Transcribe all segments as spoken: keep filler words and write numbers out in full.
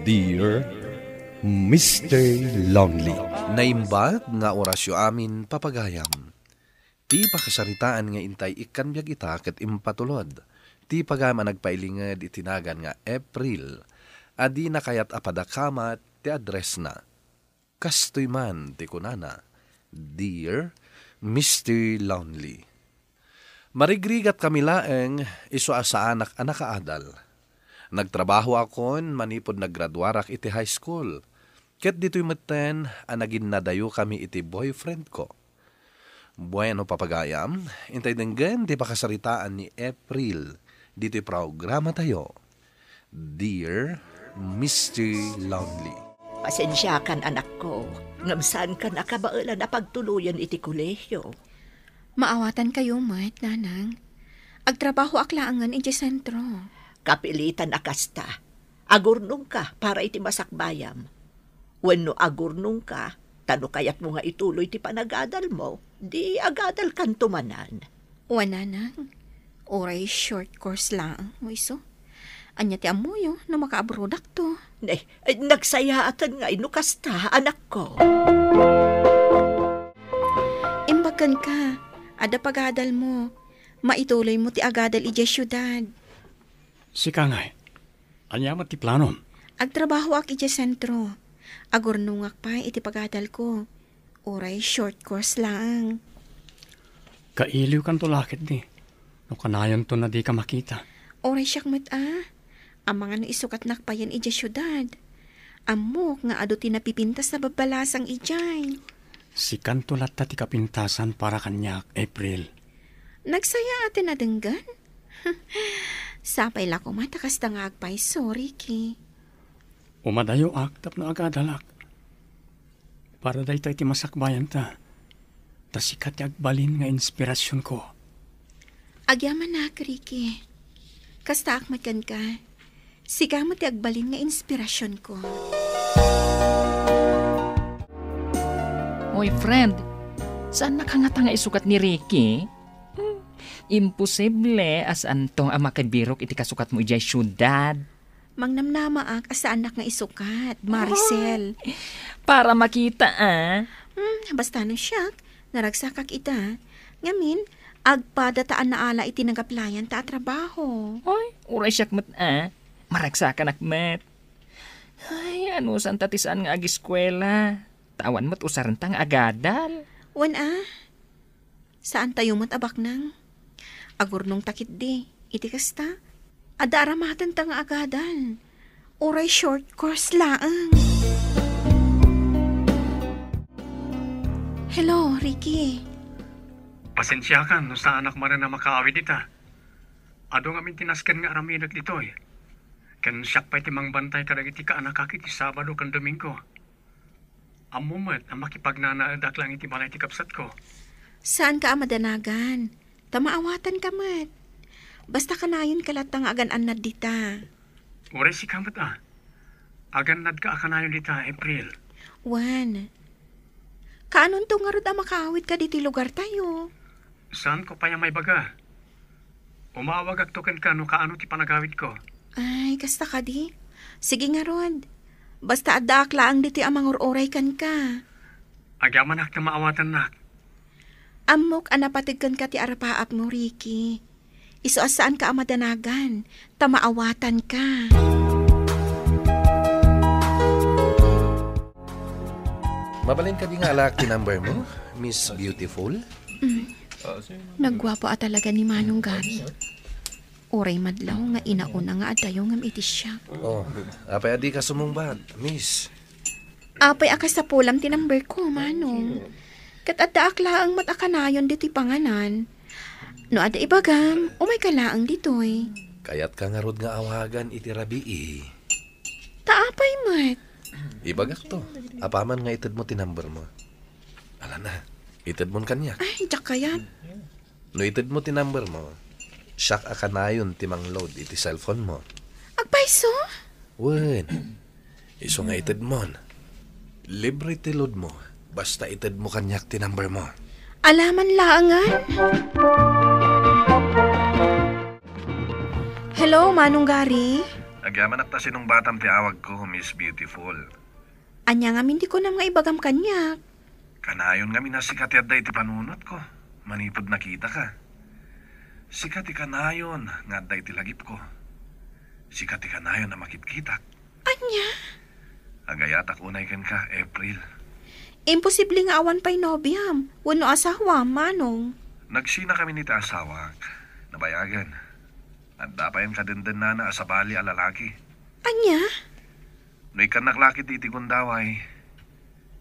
Dear Mister Lonely. Naimbag nga orasyo amin, papagayam. Ti pakasaritaan nga intay ikkan biag ita ket impatulod ti pagayam a nagpailinged iti nagan nga April, a dina kayat a padakamat ti addressna. Kastoy man ti kunana, "Dear Mister Lonely, marigrigatkami laeng isu a saanak a nakaadal. Nagtrabahoakon manipud naggraduarak iti high school, ket ditoy metten a naginnadayokami iti boyfriend ko." Bueno, papagayam, intay denggen ti pakasaritaan ni April ditoy programatayo, Dear Mister Lonely. Pasensiakan, anakko, ngem saankan a kabaelan a pagtuloyen iti kolehio. Maawatankayo met, nanang. Agtrabahoak laengen idiay sentro. Kapilitan a kasta. Agurnongka para iti masakbayam. Wenno agurnongka, ta no kayatmo nga ituloy ti panagadalmo, di agadalkanto manen. Wen, nanang, uray short course laeng no isu. Ania ti ammoyo no makaabrodakto? Ne, nagsayaaten ngay no kasta, anakko. Imbag kenka, adda pagadalmo. Maituloymo ti agadal idiay siudad. Sika ngay, ania met ti planom? Agtrabahoak idiay sentro. Agurnongak pay iti pagadalko. Uray short course laeng. Kailiwkanto la ketdi no kanayonton a dika makita. Uray siak met a. Amangan no isukatnak payen idiay siudad. Ammok nga adu ti napipintas a babbalasang idiay. Sikanto latta ti kapintasan para kaniak, April. Nagsayaaten a denggen? Sapay la koma ta kasta nga agpayso, Ricky. Umadayoak tapno agadalak. Para daytoy ti masakbayanta, ta sika ti agbalin nga inspirasionko. Agyamanak, Ricky. Kastaak met kenka. Sika met ti agbalin nga inspirasionko. Oy, friend, saannak ngata nga isukat ni Ricky? Hmm, imposible a saanto a makibirok iti kasukatmo idiay siudad. Mangnamnamaak a saannak nga isukat, Maricel. Ay, para makita, a. Hmm, basta no siak, naragsakak ita. Ngamin, agpada ta a naala iti nag-applyan ta a trabaho. Ay, uray siak met, a. Maragsakanak met. Ay, anusanta ti saan nga agiskuela? Ta awan met usarenta nga agadal. Wen a. Saantayo met a baknang. Agurnongta ketdi, iti kasta, adda aramatenta nga agadal. Uray short course laeng. Hello, Ricky. Pasensiakan no saanak manen a makaawid ita. Adu ngamin ti nasken nga aramidek ditoy. Ken siak pay ti mangbantay kadagiti kaanakak iti Sabado ken Domingo. Ammom met a makipagnanaedak laeng iti balay ti kabsatko. Saanka a madanagan, ta maawatanka met. Basta kanayonka latta nga agan-annad dita. Uray sika met a. Agannadka a kanayon dita, April. Wen. Kaanonto ngarud a makaawidka ditoy lugartayo? Saanko pay a maibaga. Umawagakto kenka no kaano ti panagawidko. Ay, kasta kadi? Sige ngarud. Basta addaak laeng ditoy a mangur-uray kenka. Agyamanak ta maawatannak. Ammok a napateg kenka ti arapaapmo, Ricky. Isu a saanka a madanagan, ta maawatanka. Mabalin kadi nga alaak ti number mo, Miss Beautiful? Mm. Nagguapo a talaga ni Manong Gary. Uray madlaw nga inauna nga addayo ngem iti siak. Oh, apay a dika sumungbat, Miss? Apay a kasapulam ti number ko, Manong. Ket addaak laeng met a kanayon ditoy panganan. No adda ibagam, umayka laeng ditoy. Kayatka ngarud nga awagan iti rabii? Ta apay met? Ibagakto, apaman nga itedmo ti number mo. Ala na, itedmon kaniak. Ay, diak kayat. No itedmo ti number mo, siak a kanayon ti mang-load iti cellphone mo. Agpayso? Wen, isu nga itedmon. Libre ti load mo, basta itedmo kaniak ti number mo. Alaman laengen. Hello, Manong Gary? Agyamanak ta sinungbatam ti awagko, Miss Beautiful. Ania ngamin ti kunam nga ibagam kaniak? Kanayon ngamin a sika ti adda iti panunotko, manipud nakitaka. Sika ti kanayon nga adda iti lagipko. Sika ti kanayon a makitkitak. Ania? Agayatak unay kenka, April. Imposible nga awan pay nobiam wenno asawam, Manong. Nagsinakamin iti asawak. Nabayagen. Adda pay kadendennana a sabali a lalaki. Ania? No ikkannak la ketdi iti gundaway,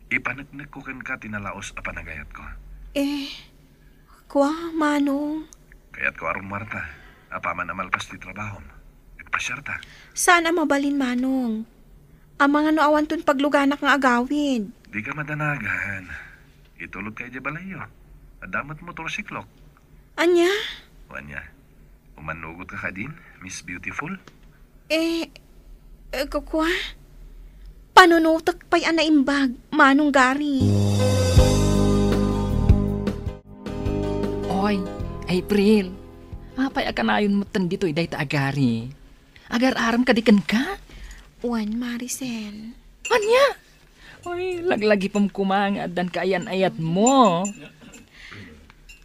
ipaneknekko kenka ti nalaus a panagayatko. Eh, kua, Manong. Kayatko a rummuarta, apaman a malpas ti trabahom. Agpasiarta. Saan a mabalin, Manong. Amangan no awanton pagluganak nga agawid. Dika madanagan. Itulodka idiay balayyo. Adda met motorsiklok. Ania? O ania? Umanugotka kadin, Miss Beautiful? Eh, eh, kukua? Panunotek pay a naimbag, Manong Gary. Oy, April. Apay a kanayon metten ditoy dayta a Gary? Agar-arem kadi kenka? Wen, Maricel. Ania? Oy, laglagipem koma nga addan kaayan-ayatmo.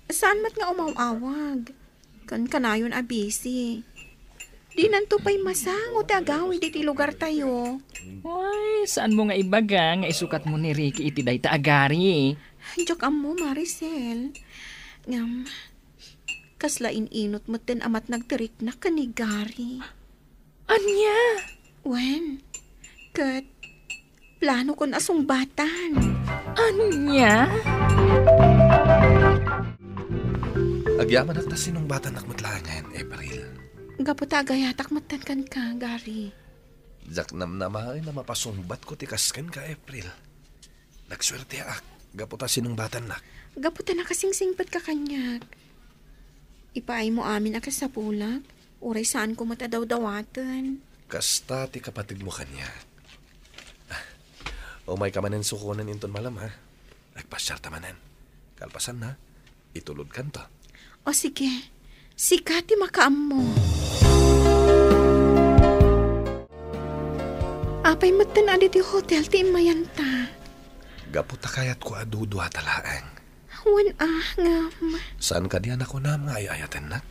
Saan met nga umaw-awag? Kan kanayon a busy. Dinanto pay masango ti agawid iti lugartayo. Ay, saanmo nga ibaga nga isukatmo ni Ricky iti dayta a Gary? Diak ammo, Maricel. Ngem, kasla in-inut metten a matnag ti riknak ken ni Gary. Ania? Wen, ket planokon a sungbatan. Ania? Agyamanak ta sinungbatannak met laengen, April. Gapu ta agayatak metten kenka, Gary. Diak namnamaen a mapasungbatko ti kas kenka, April. Nagsuerteak gapu ta sinungbatannak. Gapu ta nakasingsingpetka kaniak. Ipaaymo amin a kasapulak, uray saanko met a dawdawaten. Kasta ti kapategmo kaniak. Ah, umayka manen sukonen inton malem, ha? Agpasiarta manen. Kalpasanna, itulodkanto. O sige, sika ti makaammo. Apay metten a ditoy hotel ti immayanta? Gapu ta kayatko a duduata laeng. Wen a, ngem. Saan kadi a nakunam nga ay-ayatennak?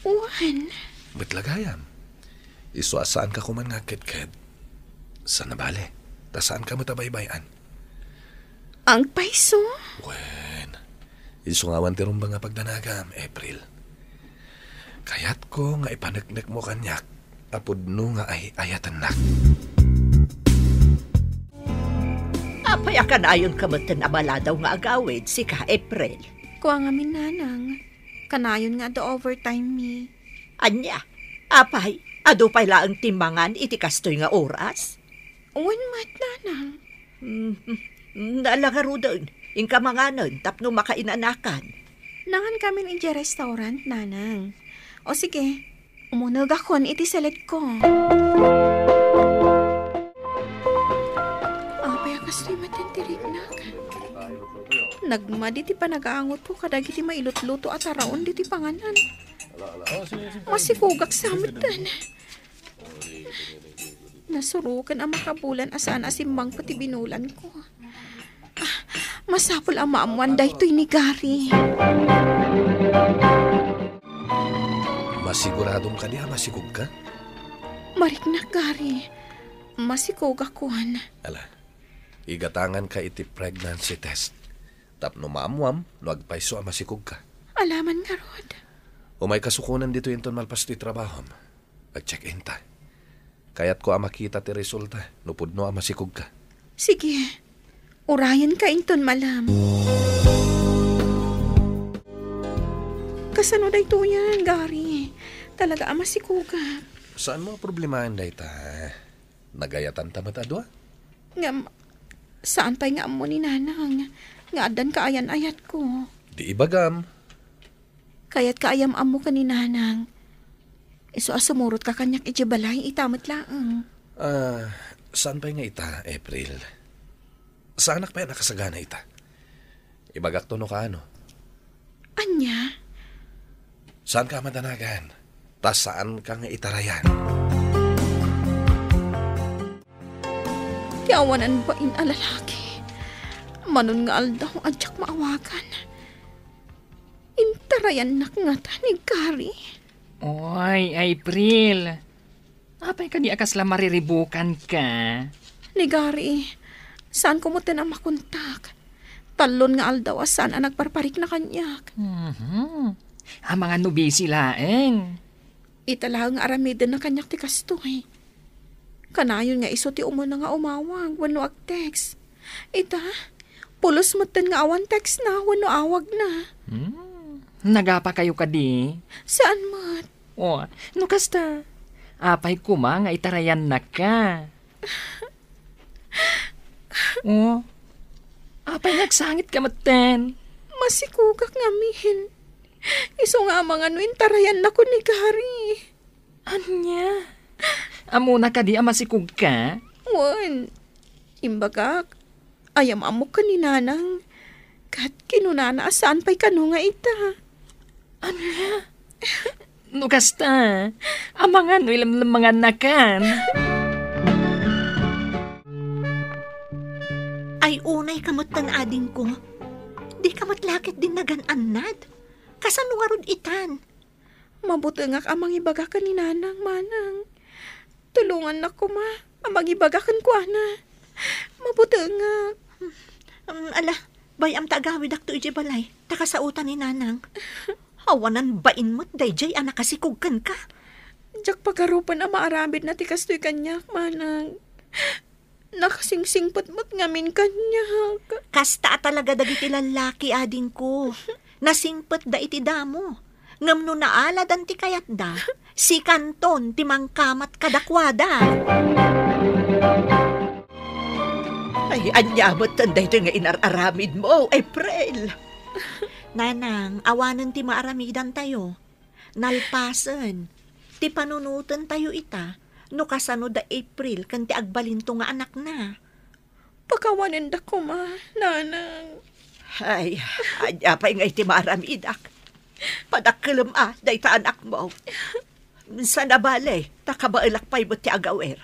Wen. Met la gayam. Isu a saanka koman nga agkedked. Saan a bale, ta saanka met a baybay-an. Agpayso? Wen, isu nga awan ti rumbeng a pagdanagam, April. Kayatko nga ipaneknekmo kaniak a pudno nga ay-ayatennak. Apay a kanayonka metten a maladaw nga agawid, sika, April? Kua ngamin, Nanang. Kanayon nga adda overtime mi. Ania? Apay, adu pay laeng ti mangan iti kastoy nga oras? Wen met, Nanang. Mm, mm, ala ngaruden, inka manganen tapno makainanakan. Nangan kamin idiay restaurant, Nanang. O sige, umunegakon iti seledko. Apay a kastoy met ti riknak? Nagmadi ti panagaangotko kadagiti mailutluto a taraon ditoy panganan. Masikogak sa metten. Nasuroken a makabulan a saan a simmangpet ti binulanko. Ah, masapul a maammoan daytoy ni Gary. Masiguradom kadi a masikogka? Mariknak, Gary. Masikogakon. Ala, igatanganka iti pregnancy test. Tapno maammoam no agpayso a masikogka. Alaman ngarud. Umayka sukonen ditoy inton malpas ti trabahom. Ag-check-in ta. Kayatko a makita ti resulta no pudno a masikogka. Sige. Urayenka inton malem. Kasano daytoyen, Gary? Talaga a masikogak. Saanmo a problemaen dayta? Nagayatanta met a dua? Ngem, saan pay nga ammo ni Nanang nga addan kaayan-ayatko? Di ibagam. Kayatka a yam-ammo ken ni Nanang. Isu a sumurotka kaniak idiay balay ita met laeng. Ah, saan pay nga ita, April? Saanak pay a nakasagana ita. Ibagakto no kaano. Ania? Saanka a madanagan, ta saanka nga itarayan. ti awanan bain a lalaki. Manon nga aldaw a diak maawagan. Intarayannak ngata ni Gary. Oy, April. Apay kadi a kasla mariribukanka? Ni Gary, saanko metten a makontak. Tallon nga aldaw a saan a nagparparikna kaniak. Mhm. Amangan no busy laeng. Ita laeng nga aramidenna kaniak ti kastoy. Kanayon nga isu ti umuna nga umawag wenno ag-text. Ita, pulos metten nga awan textna wenno awagna. Hmm. Nagapakayo kadi? Saan met. O, no kasta, apay koma nga itarayannaka? O, apay nga agsangitka metten? Masikogak ngamin. Isu nga amangan no intarayannako ni Gary. Ania? Ammona kadi a masikogka? Wen, imbagak, ay-am-ammok ken ni Nanang. Ket kinunana a saan pay kano nga ita. Ania? No kasta, amangan no ilemlemangannakan. Ay, unayka metten, adingko. Dika met la ket dinnagan-annad. Kasano ngarud itan? Mabutengak a mangibaga ken ni Nanang, Manang. Tulongannak koma a mangibaga kenkuana. Mabutengak. Um, ala, bay-am ta agawidakto idiay balay, ta kasaotan ni Nanang. Awanan bain met daydiay a nakasikog kenka. Diak pagarupen a maaramidna ti kastoy kaniak, Manang. Nakasingsingpet met ngamin kaniak. Kasta a talaga dagiti lallaki, adingko. Nasingpetda iti damo. Ngem no naaladan ti kayatda, sikanton ti mangkamat kadakuada. Ay, ania metten daytoy nga inar-aramidmo, April? Nanang, awanen ti maaramidantayo. Nalpasen, ti panunotentayo ita no kasano da April ken ti agbalinto nga anakna. Pakawanenda koma, Nanang. Ay, ania pay ngay ti maaramidak? Padakkelem a dayta anakmo. Sana bale, ta kabaelak pay met ti agawer.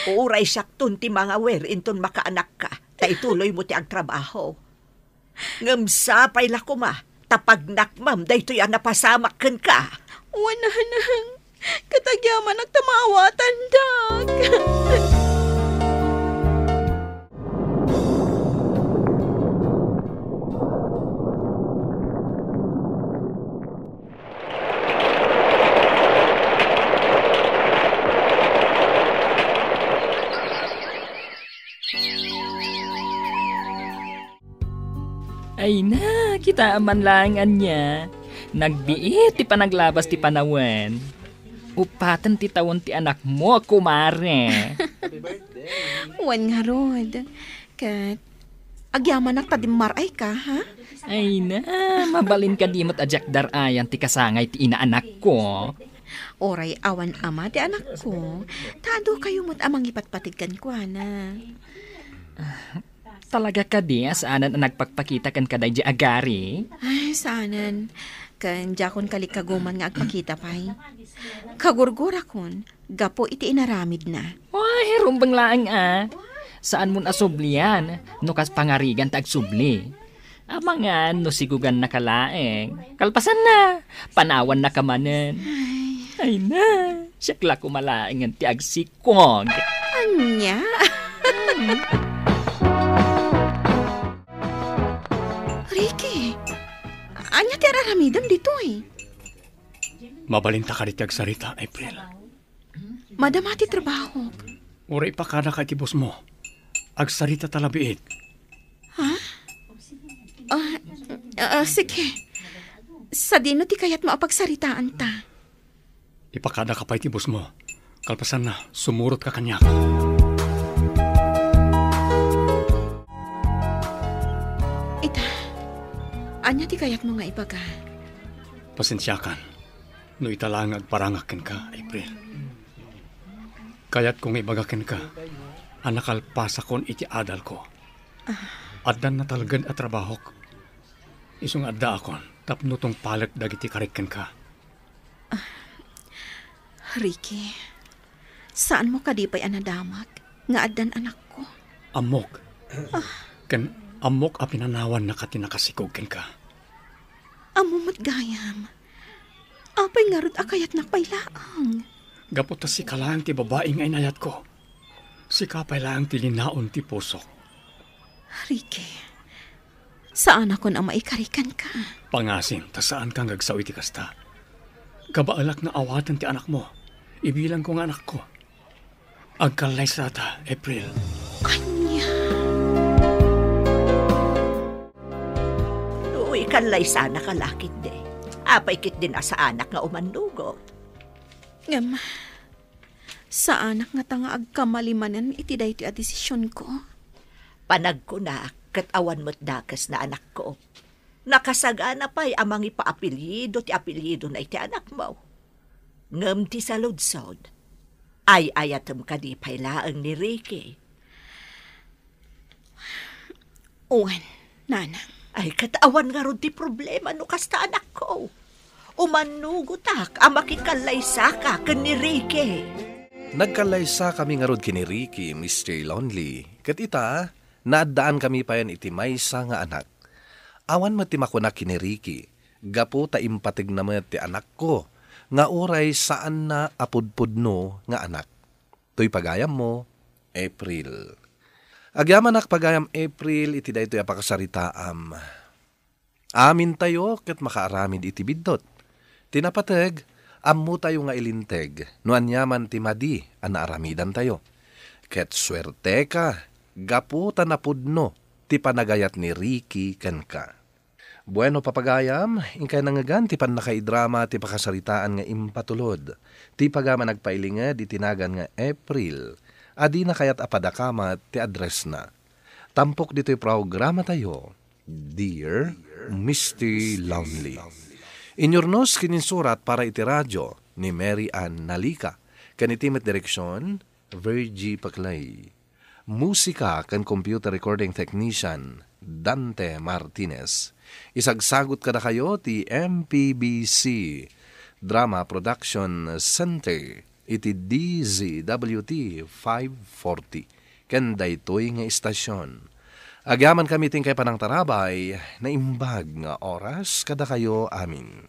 Uray siakton ti mangawer inton makaanakka, ta ituloymo ti agtrabaho. Ngem sapay la koma ta pagnakmam daytoy a napasamak kenka. Wen, Nanang, ket agyamanak ta maawatandak. Ay na, kitaem man laeng ania. Nagbiit ti panaglabas ti panawen. Uppaten ti tawen ti anakmo, kumare. Wen ngarud. Ket agyamanak ta dimmar-ayka, ha? Ay na, mabalin kadi met a diak dar-ayan ti kasangay ti inaanakko. Uray awan ama ti anakko, ta adu kayo met a mangipatpateg kenkuana. Talaga kadi a saanen a nagpakpakita kenka daydi a Gary? Ay, saanen. Ken diakon kalikaguman nga agpakita pay. Kagurgurakon, gapu iti inaramidna. Ay, rumbeng laeng a. Saanmon a sublian, no kas pangarigan ta agsubli. Amangan no sigugannaka laeng. Kalpasanna, panawannaka manen. Ay. Ay na, siak la koma laengen ti agsikog. Ania? Ricky, ania ti ar-aramidem ditoy? Mabalinta kadi ti agsarita, April. Madama ti trabahok. Uray ipakadaka iti bossmo. Agsaritata labiit. Ha? Ah, ah, sige. Sadino ti kayatmo a pagsaritaanta? Ipakadaka pay iti bossmo. Kalpasanna, sumurotka kaniak. Ita, ania ti kayatmo nga ibaga? Pasensiakan no ita laeng nga agparangak kenka, April. Kayatko nga ibaga kenka a nakalpasakon iti adalko. Ah. Addan natalged a trabahok. Isu nga addaakon tapno tungpalek dagiti karik kenka. Ah, Ricky, saanmo kadi pay a nadamag nga addan anakko? Ammok. Ken ammok a pinanawannaka ti nakasikog kenka. Ammo met gayam. Apay ngarud a kayatnak pay laeng? Gapu ta sika laeng ti babai nga inayatko. Sika pay laeng ti linaon ti pusok. Ricky, saanakon a maikari kenka. Pangasim ta saanka nga agsao iti kasta. Kabaelak nga awaten ti anakmo. Ibilangko nga anakko. Agkallaysata, April. Ania? No ikallaysanaka la ketdi, apay ketdin a saanak nga umannugot? Ngem, saanak ngata nga agkamali manen iti daytoy a desisionko? Panagkunak ket awan met dakes na anakko. Nakasagana pay a mangipaapelyido ti apelyidona iti anakmo. Ngem ti saludsod, ay-ayatem kadi pay laeng ni Ricky? Wen, nanang. Ay, ket awan ngarud ti problema no kasta, anakko. Umannugotak a makikallaysaka ken ni Ricky. Nagkallaysakami ngarud ken ni Ricky, Mister Lonely, ket ita, naaddaankami payen iti maysa nga anak. Awan met ti makunak ken ni Ricky, gapu ta impategna met ti anakko nga uray saanna a pudpudno nga anak. Toy pagayammo, April. Agyamanak pagayam, April, iti daytoy a pakasaritaam. Amintayo ket makaaramid iti biddut. Ti napateg, ammotayo nga ilinteg no aniaman ti madi a naaramidantayo. Ket suerteka, gapu ta napudno ti panagayat ni Ricky kenka. Bueno, papagayam, inkay nangngegan ti pannakaidrama ti pakasaritaan nga impatulod ti pagayam a nagpailinged iti nagan nga April, a dina kayat a padakamat ti addressna. Tampok ditoy programatayo, Dear Mister Lonely. Inyurnos ken insurat para iti radio ni Mary Ann Nalica, ken iti met direksion, Virgie Paclay. Musika ken computer recording technician, Dante Martinez. Isagsagut kadakayo ti M P B C Drama Production Center iti D Z W T five forty ken daytoy nga istasyon. Agyamankami ti inkay panangtarabay, naimbag nga oras kadakayo amin.